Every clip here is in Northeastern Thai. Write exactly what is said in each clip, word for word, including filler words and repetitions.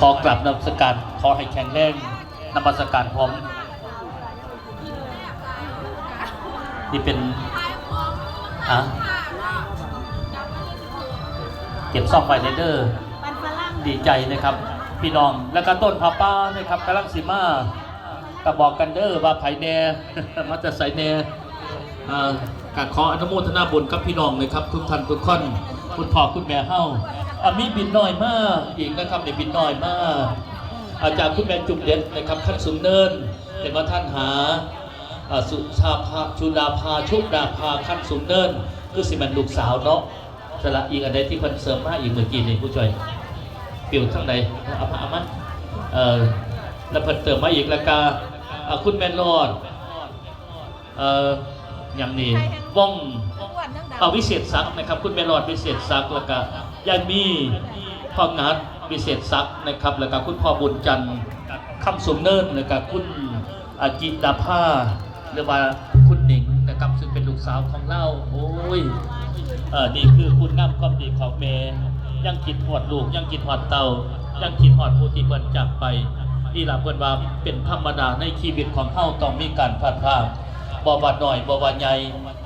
ขอกราบนมัสการ ขอให้แข็งแรง นมัสการพร้อม นี่เป็น ฮะ เก็บซ่องไว้ในเด้อ ดีใจนะครับ พี่น้อง แล้วก็ต้นผ้าป่านะครับกำลังสิมา ก็บอกกันเด้อว่าไผแน่ มาจะใส่แน่ อ่าก็ขออนุโมทนาบุญกับพี่น้องนะครับ ทุกท่านทุกคน คุณพ่อคุณแม่เฮา อ่ะมีบินน้อยมาอีกนะครับ ในบินน้อยมา อาจารย์คุณแม่จุ่มเด็ดนะครับ ขั้นสูงเนิน เป็นว่าท่านหา อ่าสุชาภา ชุดาภา ชุดาภา ขั้นสูงเนิน คือสิแม่นลูกสาวเนาะ สละอีกอันใดที่เพิ่นเสริมมาอีกเมื่อกี้นี่ผู้ช่วย ปิวทางใด เอามาเอามา เอ่อ แล้วเพิ่นเติมมาอีกแล้วก็ อ่าคุณแม่รอด เอ่อ อย่างนี้ ว่อง เอาวิเศษศักดิ์นะครับ คุณแม่รอดวิเศษศักดิ์ แล้วก็ยายมี พ่องัดวิเศษศักดิ์นะครับ แล้วก็คุณพ่อบุญจันทร์ คำสูงเนิน แล้วก็คุณอาจิตาภา หรือว่าคุณหนิงนะครับ ซึ่งเป็นลูกสาวของเรา โอ้ย เอ่อ นี่คือคุณงามความดีของแม่ ยังคิดฮอดลูก ยังคิดฮอดเต้า ยังคิดฮอดผู้ที่เพิ่นจากไป นี่ล่ะเพิ่นว่าเป็นธรรมดาในชีวิตของเฮาต้องมีการพลาดพลาด บ่ว่าน้อย บ่ว่าใหญ่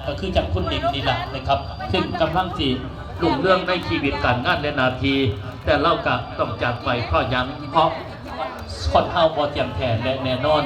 ก็คือจังคุณหนิงนี่ล่ะนะครับ ซึ่งกำลังสิรุ่งเรืองในชีวิตการงานและหน้าที่ แต่เราก็ต้องจากไปเพราะหยัง เพราะคนเฮาบ่เที่ยงแท้และแน่นอน